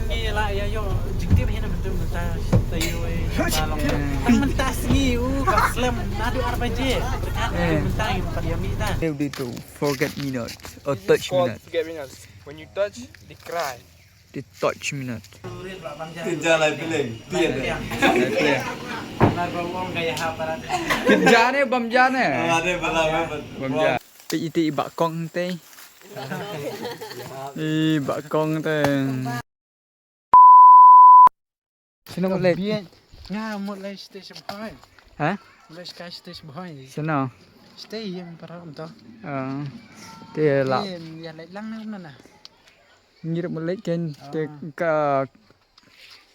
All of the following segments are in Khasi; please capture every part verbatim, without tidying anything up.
Ngi la ïa ïoh jingtip hi na mynta mynta, ta ïoh, eh, ta long. Tang mynta sngi u ka slem naduh ar baje. Mynta ngim pat ïa mih ta. They do to forget me not or touch me not. Forget me not. When you touch, they cry. They touch me not. Tin ja lai pileng. Tin ja. Tin ja ne, bam ja ne. Bam ja. Te iti i bakong te. I bakong te. Sino mut leit? Nga mut leit stage boy. Ha? Mut leit stage boy. Sino? Stage yang para um to. Ah. Te la. Em, ya leit lang na mana. Ngir mut leit ken te ka.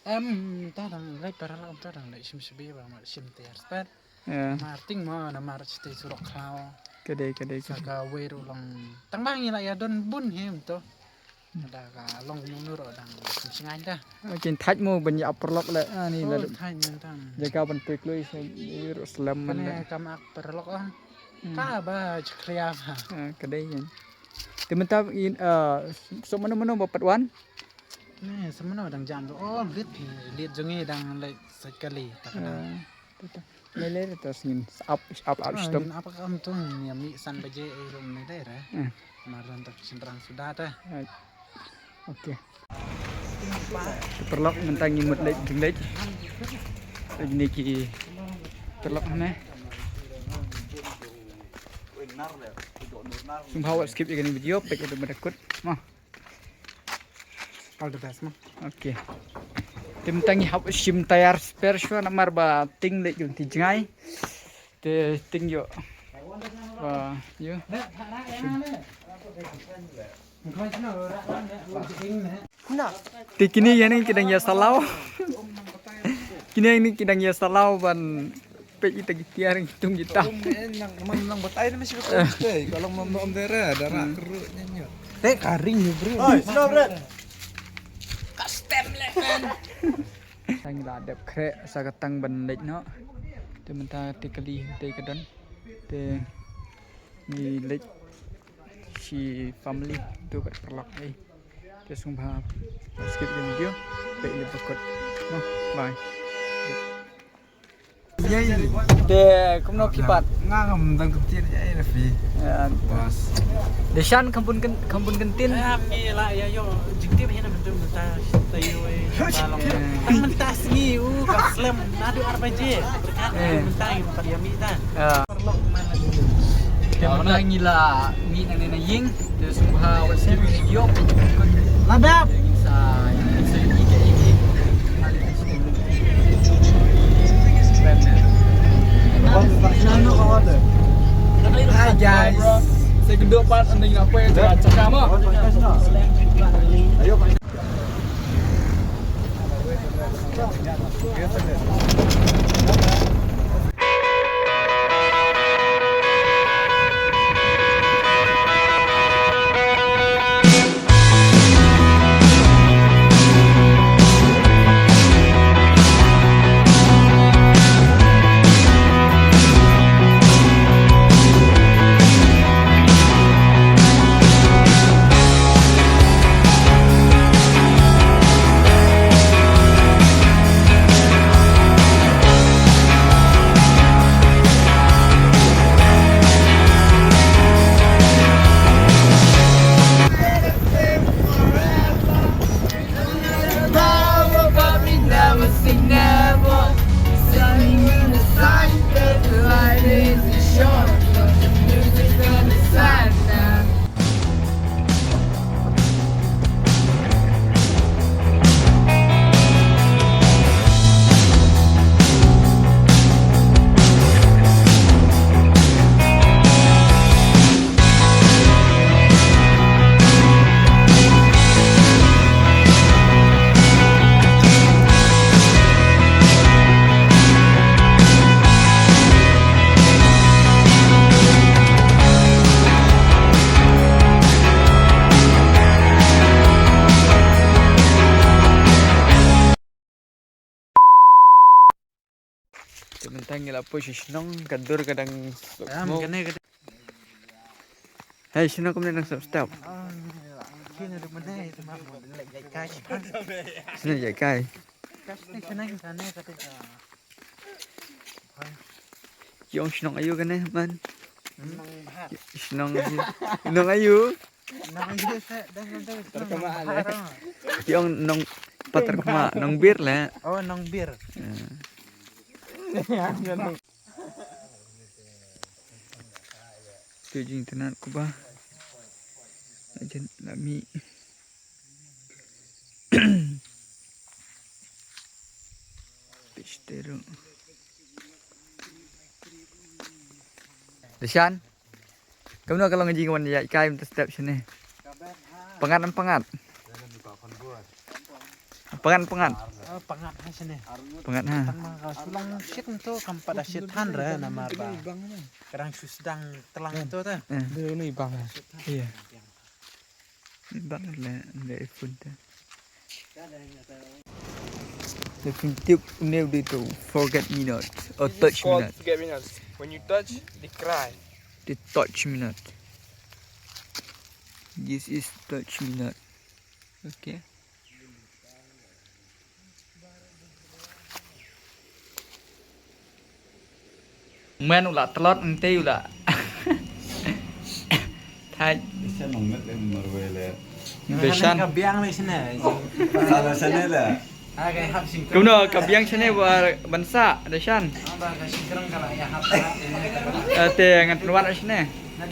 Em, ta dang leit para la um ta dang leit sim sibi ba mut sim te spet. Mar ting mo na mar stage surok khlaw. Kade kade kade. Saka wei ru long tang bang ila ya don bun hem to. Ada ka long nunu ro dang sing sing aja. Kin thaj mo ban ya perlok le ani la. Thaj mentang. Jaga ban pek lui se ro selam man le. Kam ak perlok ah. Ka ba chkria ba. Kade yan. Te mynta in so mano mano ba pat wan. Ne semano dang jam tu. Oh lit lit jongi dang lek sekali tak. Lele ta sngin ap ap ap stom. Apa kam tu ni mi san baje eh rum ni dai re. Maran tak sentrang sudah ta. Okay. Perlok mentang imut lek ding lek. Ini ki perlok ne. Sum hawa skip ikan video pek itu merekut. Mah. All the best ma. Okay. Te mynta ngi hap shim tayar spare shuwa namar ba ting leh ki lynti jngai. Te ting ïoh ba ïoh. Te kine ïa ne ki dang ïa salaw. Kine ïa ne ki dang ïa salaw ban Peit ita ki tiar ngi tung kita. Nang man nang batai na mesti betul. Ka long mam mam dera dara keru nyanyo. Te karing ni bro. Oi, slow bro. Custom le man. Tang la dep kre sa ka tang ban leit no. Te mynta te kali te ka don. Te ni leit shi family tu kat perlok ai. Te sum ba skip the video. Peit ni bakut. No, bye. Te kumno ki pat? Nga ngam dang kyntiat ïa i Rafi. Bas. Deshan kampun kan kampun kentin. Ngi la ïa ïoh jingtip hi na mynta mynta ta ïoh. Tang mynta sngi u ka slem naduh ar baje. Mynta ngi pat ïa mih ta. Te mynta ngi la mih na ne na ïing. Te sum ha wat skip video. Ladap. Sa sa ni ke ni. Hi guys. Sa kedua part ending apa yang cakap cakap mah. Power, but we never say never. Singing in the sunset, the light is short, but the music's gonna shine now. Te mynta ngi la poi sha shnong ka dur ka dang smoke. Hei shnong kumne dang step step. Sini jai kai. Ki ong shnong aïu kane man? Shnong aïu? Shnong aïu? Ki ong nong patar kma, nong bir le. Oh, nong bir. Te jingtynat kuba. Ajen la mi. Pistero. Dashan. Kamno ka long jingwan ïaid kai mynta step shane? Pangat em pangat? Pangat, pangat. Pangat ha shane. Pangat ha. Tang ma ka shu long shit nto kam pat da shit than re namar ba. Ka dang shu sdang tlang nto te. Ni bang. Iya. Ni bang le le iPhone te. Definitive new dito. Forget me not or touch me not. Forget me not. When you touch, they cry. They touch me not. This is touch me not. Okay. Men u la tlot nte u la. Thai. Isa nong met em marwe le. Dashan. Ka biang le sene. Sa le sene le. Kumno ka biang shane ba ban sa dashan. Te ngan pynwad shane. Ah,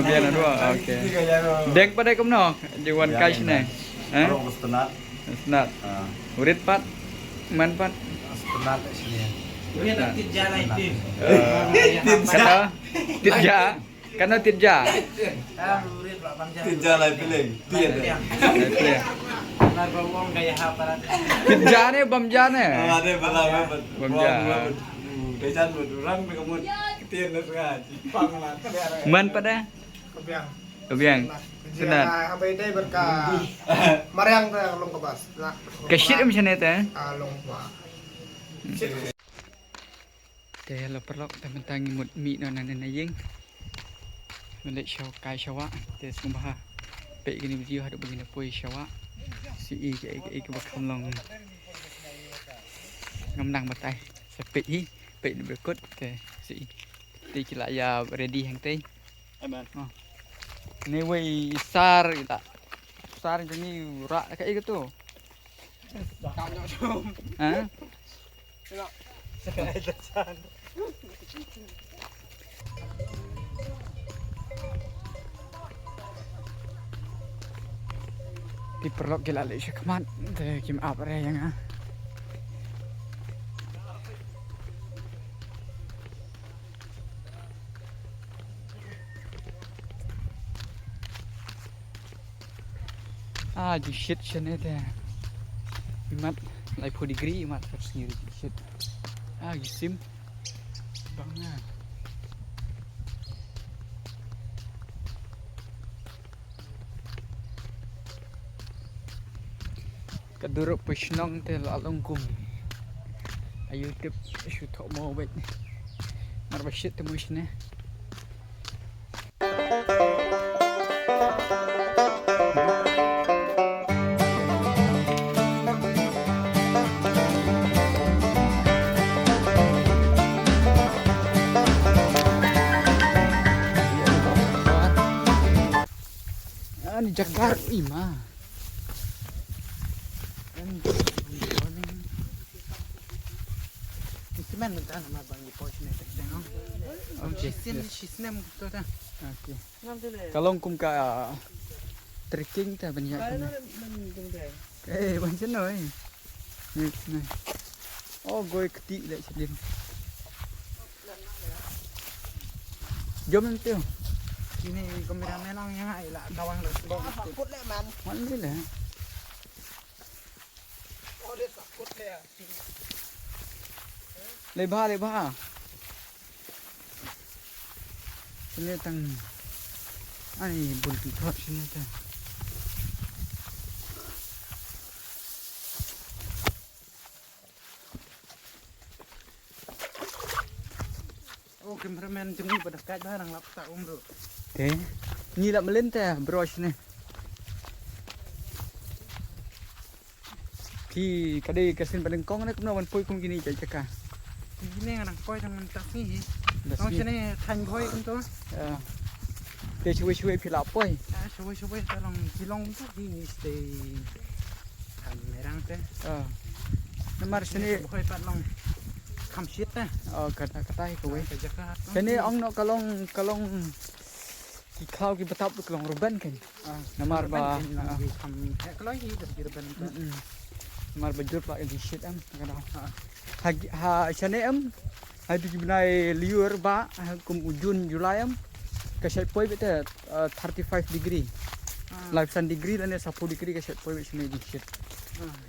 biang na dua. Okay. Deng pada kumno? Jingwan kai shane. Ha? Snat. Urit pat. Man pat. Snat shane. Kata titja. Kano titja? Titja lai piling. Titja ne bamja ne. Bamja. Man pada? Kebiang. Kebiang. Senat. Mariang te long kebas. Keshit em shane te. Te la paralok te mynta ngi mut mih noh na na ïing. Mynta sha kai sha wah te sngewbha peit kine video haduh ba ngin poi sha wah. Shu i kaei kaei kaba kham long. Ngam nang batai. Sa peit hi, peit na berkut te shu i. Te ki la ïa ready hangtei. Amen. Ni wei sar ita. Sar jong ngi rah kaei kato. Ha? Ki paralok ki la leit sha khmat te kim ap re ïa nga. Ah, ju shit shane te. Imat laiphew degree imat ka sngi ju shit. Ah, ju sim. Bang na. Ka durup pa shnong te la long kum. Ayu tip shu thok mo bad. Mar ba shit te mo shane. Ani jagar ima. Shisnem mynta namar ba ngi poi shane te dang. Shisnem, shisnem to ta. Okay. Ka long kum ka trekking ta ban ïa kane. Eh, ban shen noi. Ni, ni. Oh, goi kti le shen. Jom em tio. Ini kameramen ang yang ai la kawang le. Kut le man. Man ni le. Leba, leba. Sini tang. Ani bun ki thot sini tang. Oh, cameraman jong ngi ba da kait ba nang lap ta um ruh. Te ngi la mlien te bro shane. Phi ka dei ka sien ba nyngkong ne kumno ban poi kum kine ki jaka? Kine nga nang poi tang mynta sngi hi. Da sngi. Shane thaiñ Bhoi kumto. Te shawei shawei phi la poi? Ah, shawei shawei ta long ki long tu kine stay. Thaiñ Mairang te. Namar shane Bhoi pat long kham shit te. Oh, kata kata hi kawei. Ka jaka. Shane ong noh ka long ka long ki khlaw ki btap ka long rben kan. Namar ba ki kham heh kloi hi da ki rben. Namar ba jur pla ki shit em ka dau. Ha shane em ha di ki bnai liur ba kum u June July em ka shait poi bete thirty five degree. Live sun degree lane sapu degree ka shait poi bete shane di shit.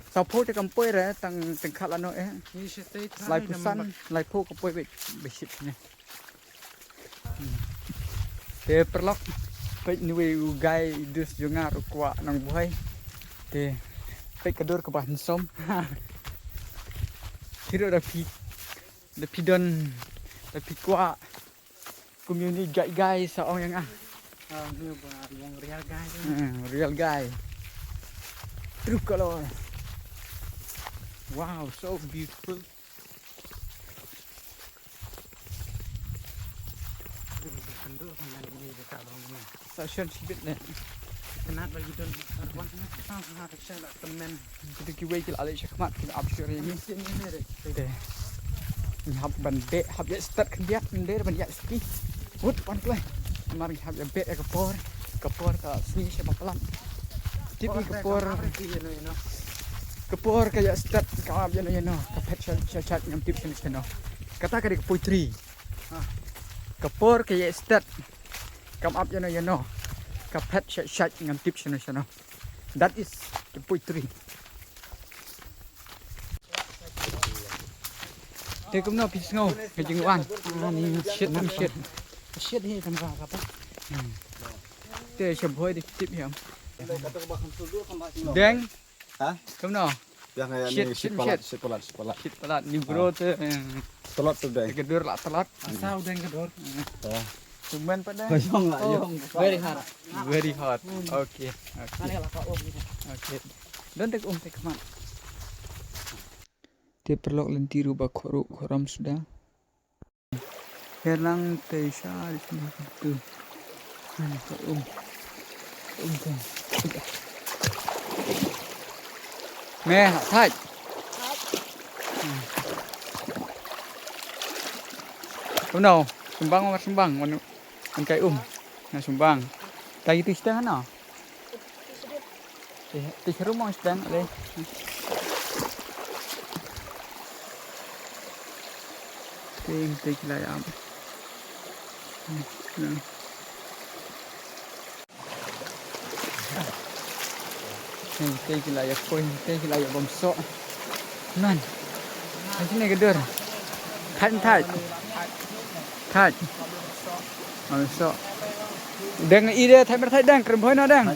Sapu te kam poi re tang tengkhat lano eh. Live sun live po ka poi bete shit ne. Te paralok, peit ni wei u guide dus jong nga ruh kwah nang buhai. Te peit ka dur kaba handsome. Kiro da phi da phi don da phi kwah. Community guide guy sa ong yang ah. Ah, ni ba long real guy. Hmm, real guy. True color. Wow, so beautiful. Sa shen shibit ne. Kena bagi don arwan ne. Ah, ah, sa la temen. Kita kiwei kila alik shakmat kila ap shuri ni. Te. Ni hap ban be hap ya start khyndiat ndai ban ya ski. Wut wan klai. Mar ni hap ya be ka por. Ka por ka sni shaba palat. Tip ni ka por. Ka por ka ya start ka ap ya no ya no. Ka phet sha sha ngam tip sha sha no. Kata ka dei ka poetry. Ka por ka ya start kam ap ya no ya no. Ka phet sha sha ngam tip sha no sha no. That is the poetry. Te kumno phi sngew ka jingwan? Shit, shit. Shit hi kan ba ka pa. Te sha Bhoi di tip hiam. Deng. Ha? Kumno? Yang ya shit, ni shit, shit palat, shit palat, shit palat. Shit palat ni bro te. Telat tu deng. Ka dur la telat. Asau deng ka dur. Tumen pa deng. Yong la yong. Very hard. Very hard. Okay. Okay. Okay. Don tek um tek man. Te paralok lynti ruh ba khoh ruh khoh ram suda. Herang te sha di sini tu. An ka um. Um te. Me thait. Kumno, sumbang mar sumbang wan wan kai um. Na sumbang. Kai tu sita hano. Te te seru mo sdang le. Te te ki la ïa. Te ki la ïa koi, te ki la ïa bom so. Man. Ai sini ka dur. Thait thait. Thait. Bom so. Dang i de thait mer thait dang krim hoi no dang.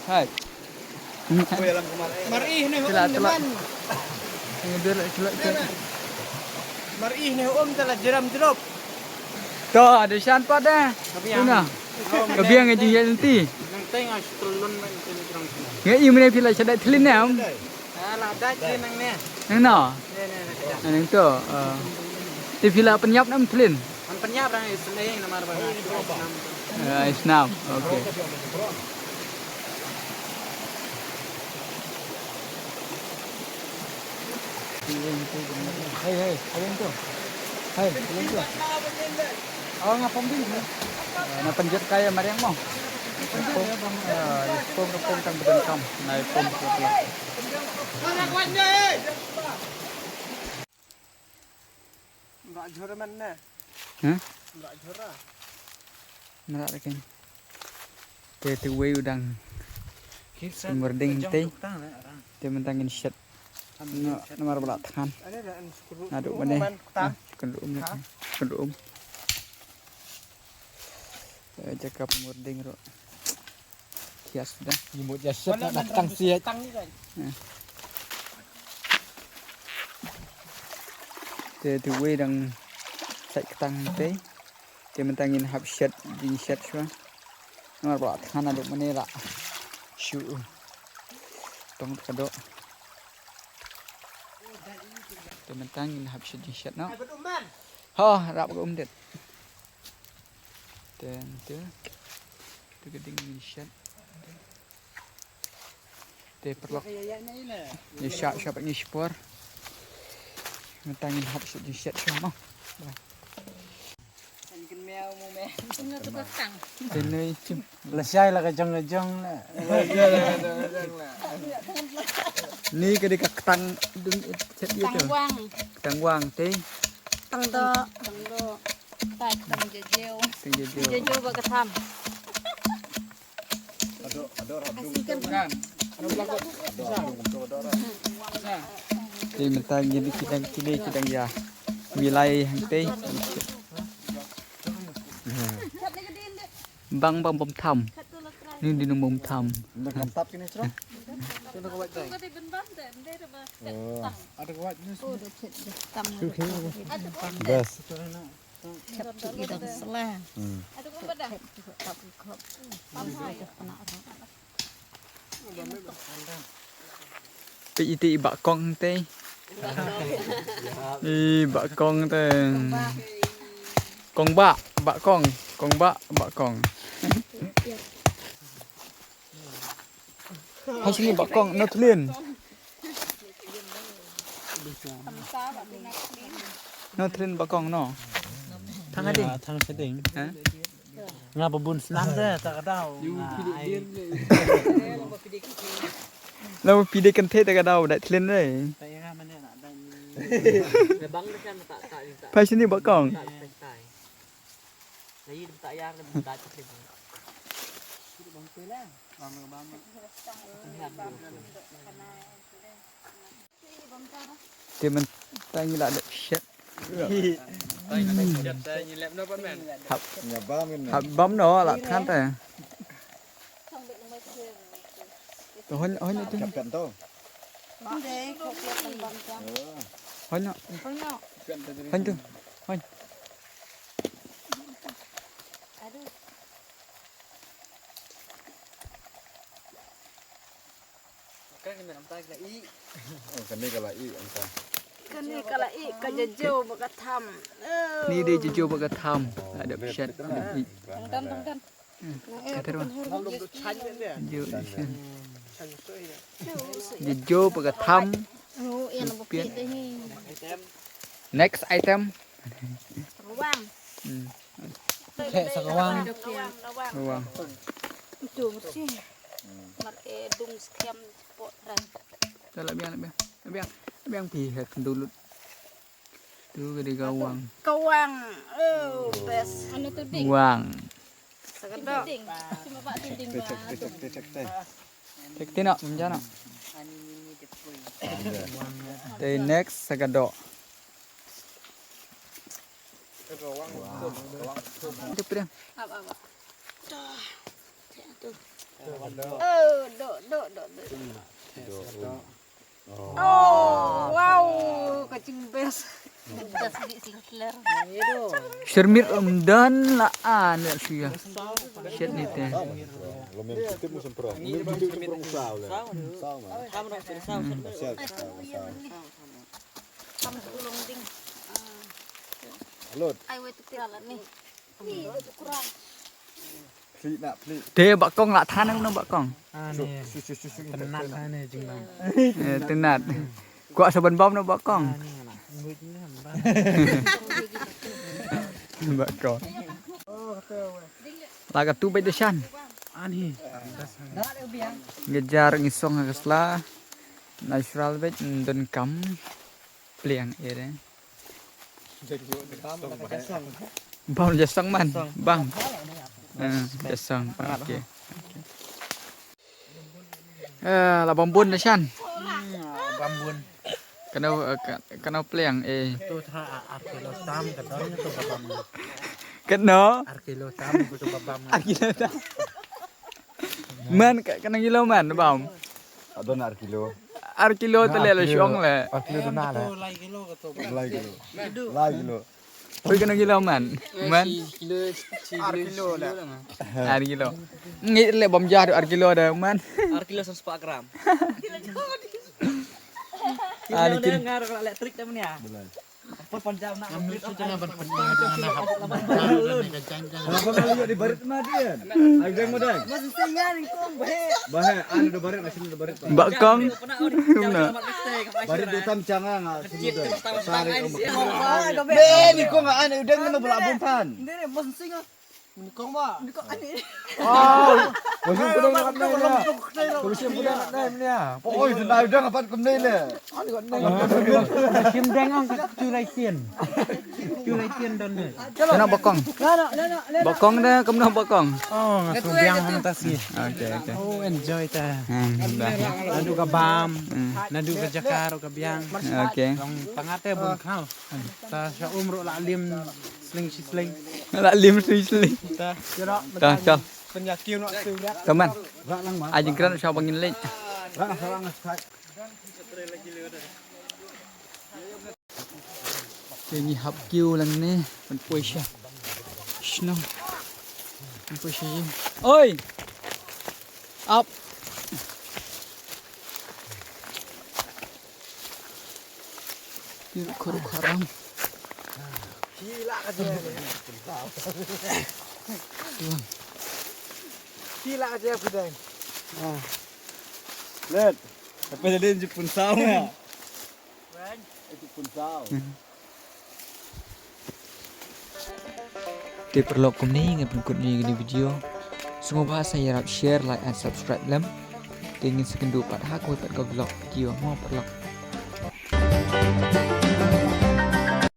Thait. Mar ih ne um teman. Mar ih ne um tala jeram jerup. To ada shan pat dah. Ka biang. Ina. Ka biang aja ya nanti. Nang teng as telun man teng terang. Ngai mene pila sadai telin ne am. Alah dai telin nang ne. Nang no. Ne ne ne. Nang to. Ti pila penyap nam telin. An penyap rang isnei namar ba. Isnam. Okay. Hai hai, hai tu. Hai, hai tu. Aw nga pom ding. Na panjat kaya mariang mo. Pom, pom pom tang bedan kam. Na pom pom. Mbak jor man na. Hah? Mbak jor ah. Mara rakin. Te te wei u dang. Merding te. Te mentang in shet. Namar bala than. Nadu mane. Kan um. Kan um. Jaka pemurding ro. Kias dah. Ni mut ya shet nak tang siat. Te te wei dang sai ketang te. Te mynta ngin hap shet, jingshit shuwa. Namar ba than naduh mynne la shu tong ka doh. Te mynta ngin hap shet jingshit noh. Ho, rap ka um det. Te tu. Tu ka ding ngin shet. Te paralok. Ïa sha sha pat ngi shipor. Mynta ngin hap shet jingshit shuwa mo. Te nui chim. Lashai la ka jong ka jong la. Ni ka dei ka ktang dung it chet ïa tu. Tang wang. Tang wang te. Tang doh. Tang doh. Tai tang jajew. Tang jajew. Jajew ba ka tham. Te mynta ngi ki dang, ki dei ki dang ïa milai hangtei. Bang bang bym tham. Ni dei nang bym tham. Best. Khep tu i dang sla. Hmm. Khep tu khep tu khep. Pam sa ïa kena ro. Te iti i Bah Kong te. I Bah Kong te. Kong Bah, Bah Kong, Kong Bah, Bah Kong. Hai sini Bah Kong, no thlien. No thlien Bah Kong no. Thang hading. Thang hading. Ha? Nga ba bun snam de, ta ka daw. Nga ai. Lah ba phi dei kan thei ta ka daw, dei thlien de. Ta ïa nga mane na dang. Phai sini Bah Kong. Te mynta ngi la dep shet. Hap, hap bam no la than te. To hon, hon tu. Hon no. Hon tu. Hon. Kane ka la ih, anta. Kane ka la ih, ka jajew ba ka tham. Ni dei jajew ba ka tham. Ada pshat. Tang tang tang tang. Ka terus. Jajew ba ka tham. Next item. Ruang. Hmm. Khe sa ka wang. Ruang. Itu mesti. Mar e dung skhem pot ran. Dah lah biang, lah biang. Lah biang. Lah biang pi he kendulut. Tu ka dei ka wang. Ka wang. Oh, best. Anu tu ding. Wang. Sa ka dok. Ding. Cuma bak tu ding ba. Tek ti nak, menja nak. Te next sa ka dok. Itu pria. Ap, ap, ap. Tuh. Tuh. Oh, dok, dok, dok, dok. Oh, wow, kacing best. Shermit um dan la an ya suya. Shet ni te. Lut. Ai wei tu kala ni. Ni tu kurang. Te bakong la than na bakong. Ah, ni. Tenat, ah, ni jingbang. Eh, tenat. Kwah sa ban bam na bakong. Ah, ni lah. Bakong. La ka tu bai da shan. Ah, ni. Ngejar ngisong ha ka sla. Natural bait, don kam. Pliang ere. Bam ja song man, bang. Eh, ja song. Okay. Eh, la bam bun da shan. Bam bun. Kano, eh, ka-, kano pliang, eh. Tu tha ar kilo tam ka don tu bam. Kano? Ar kilo tam tu bam. Ar kilo tam. Man ka, kano kilo man bam? Adon ar kilo. Ar kilo te le la shong le. Ar kilo tu na le. Lai kilo. Lai kilo. Oi, kano kilo man? Man? Shi kilo, shi kilo, shi kilo lah. Ar kilo. Ngi le bom jah ar kilo da man. Ar kilo seratus gram. Ar kilo. Ngar elektrik dah ni ah. Apa panjang nak? Kami sudah nak berpendam dengan nak. Apa nak lihat di barit mah dia? Ayo, jangan modal. Masih singa ni kong bahe. Bahe, ada di barit, masih ada di barit. Bakong. Mana? Barit tu tam changa ngah sini dah. Sari kong. Ni kong ngah, ayo, jangan modal bumpan. Ini masih singa. Ni kong ba. Ni kong ani. Oh, masih pun nak naik ni. Masih pun nak naik ni. Oi, tu naik dah dapat kembali le. Kim deng ang kat Chu Lai Tien. Chu Lai Tien don ni. Kena bakong. Bakong dah kena bakong. Oh, ngasuh biang fantasi. Okay, okay. Oh, enjoy ta. Hmm, dah. Nadu ka bam. Hmm. Nadu ka jakar ka biang. Okay. Long pangat eh bun kau. Ta sha umru la lim sling shi sling. La lim sling sling. Ta. Ta, ta. Penyakit nak surat. Teman. Ajin kran sha bangin lek. Te ngi hap kiew lang ne, ban poi sha. Shnong. Ban poi sha. Oi. Ap. Kiew khuru kharam. Kila ka je. Kila ka je pidang. Let. Apa jadi jepun saw ya? Jepun saw. Te paralok kumne ngan pynkut ïa kane ka video. Sngewbha sa ïarap share, like and subscribe lem. Te ngin sa ïakynduh pat ha kawei pat ka vlog video mo paralok.